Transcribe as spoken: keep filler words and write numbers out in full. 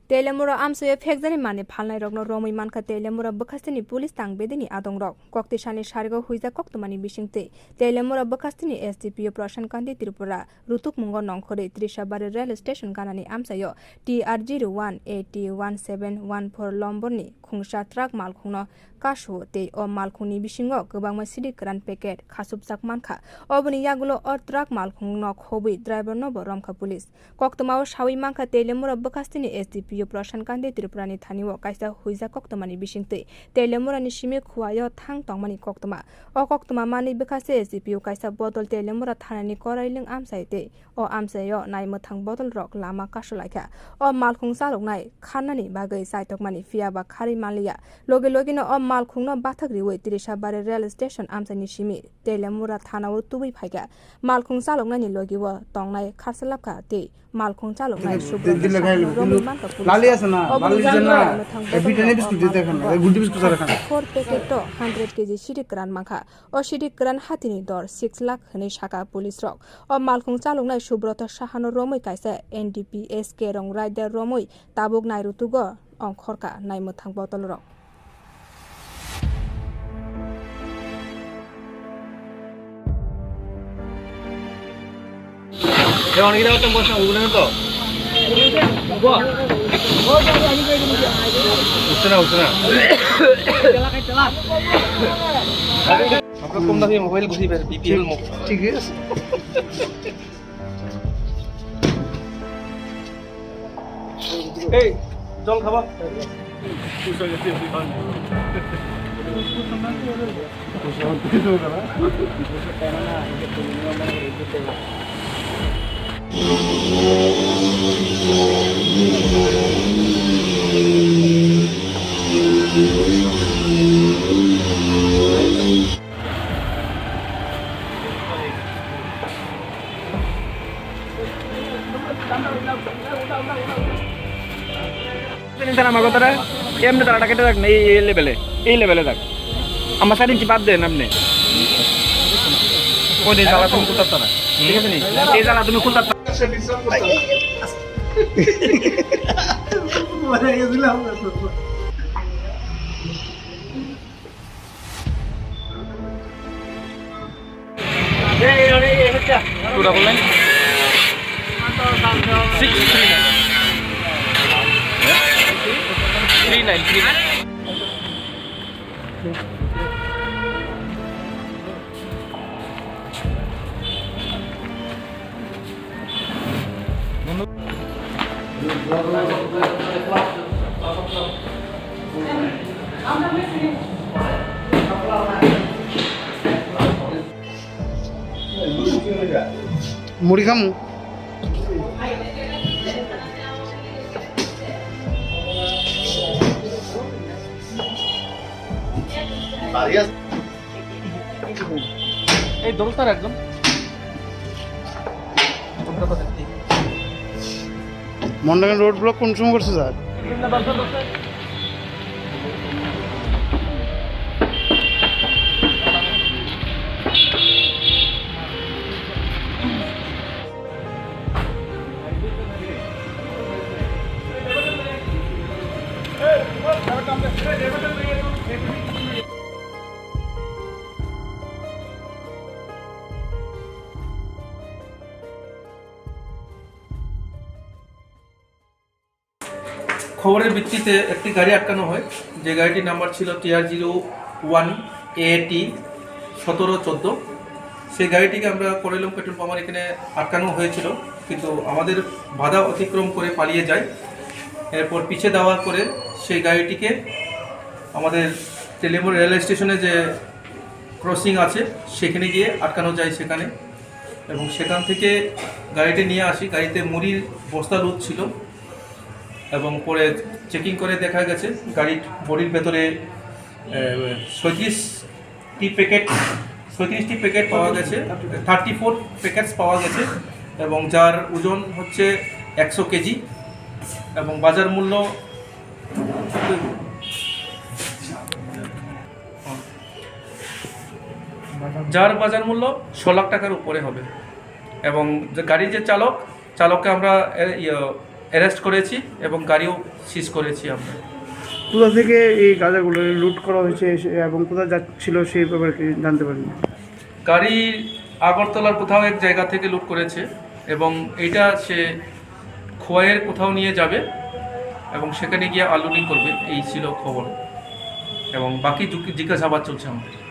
Telemura amchaio phekjani manwi phalnairokno romwi mankha Telemura bwkhasteni police tang bedini adongrok. Koktisani sarigo huijak koktwmani bisingtwi Telemura bwkhasteni S D P O Prashan Kanti Tripura rutukmungo nongkhorwi Trishabari rail station ganani amchaio T R zero one A T one seven one four lomborni khungsa truck malkhungno kasu-o tei o malkhungni bisingo kwbangma sidi kwran packet khasupjak mankha. Oboni yagulo o truck malkhungno khobwi drivernobo romkha police. Koktwmao sawi mankha Telemura bwkhasteni S D P O Prashan Kanti Tripurani thanio kaisa huijak koktwmani bisingtwi Telemurani simi khuaio thang tongmani koktwma. O koktwma manwi bwkhaste S D P O kaisa bodol Telemura thanani korailwng amchai tei o amchaio naimwthang bodolrok lama kasulaikha. O malkhung chaloknai kharnani bagwi chaitokmani phiya ba kharwi manliya. Logi logino o malkhungno bathak riwi Trishabari rail station amchaini simi Telemura thanao tubui phaikha. Malkhung chaloknani logi-o tongnai kharsalapkha tei malkhung chaloknai Subrata Saha romwi mankha police rok. Oboni yagulo naimwthang bodolrok o malkhungo four packet to hundred K G sidi kwran mankha. O sidi kwran hatini dor six lakh hwnwi sakha police rok. O malkhung chaloknai Subrata Sahano romwi kaisa N D P S K rong rider romwi tabuk nairutugo ongkhorkha naimwthang bodolrok. উঠছে না, উঠছে না। আমরা কম দামি মোবাইল বুঝি বের, BPL mobile. ঠিক আছে। এই, জল খাবা? Tara magotara, em de tara dakete dak nei, ei level e, ei level e dak. Ama sari inchi bad de namne. Koi de jala tumi kulta tara. Thik ase ni? Ei jala tumi kulta tara. Two double nine six three nine. Three nine, three nine. Muri kamu? এই দোলতার একদম। মন্ডাঙ্গা road block কোন সময় করছে স্যার? খবরের ভিত্তিতে একটি গাড়ি আটকানো হয়, যে গাড়িটির নাম্বার ছিল টিআর জিরো ওয়ান এটি সতেরো চোদ্দো। সেই গাড়িটিকে আমরা করাইলাম পেট্রোল পাম্পের এখানে আটকানো হয়েছিল, কিন্তু আমাদের বাধা অতিক্রম করে পালিয়ে যায়। এরপর পিছে দেওয়ার পরে সেই গাড়িটিকে আমাদের তেলিয়ামুড়া রেল স্টেশনে যে ক্রসিং আছে, সেখানে গিয়ে আটকানো যায় সেখানে। এবং সেখান থেকে গাড়িটি নিয়ে আসি। গাড়িতে মুড়ির বস্তা লোড ছিল এবং পরে চেকিং করে দেখা গেছে গাড়ির বডির ভেতরে, এ, ছয়ত্রিশটি প্যাকেট, ছয়ত্রিশটি প্যাকেট পাওয়া গেছে, থার্টি ফোর প্যাকেটস পাওয়া গেছে এবং যার ওজন হচ্ছে একশো কেজি এবং বাজার মূল্য, যার বাজার মূল্য ছ লাখ টাকার উপরে হবে। এবং যে গাড়ির যে চালক, চালককে আমরা, এ, ইয়ে, অ্যারেস্ট করেছি এবং গাড়িও সিজ করেছি আমরা। কোথা থেকে এই গাঁজাগুলো লুট করা হয়েছে এসে- এবং কোথায় যাচ্ছিল সেই ব্যাপারে কি জানতে পারেন? গাড়ি আগরতলার কোথাও এক জায়গা থেকে লুট করেছে এবং এইটা সে খোয়াইয়ের কোথাও নিয়ে যাবে এবং সেখানে গিয়ে আনলোডিং করবে, এই ছিল খবর। এবং বাকি যুক্তি- জিজ্ঞাসাবাদ চলছে আমাদের।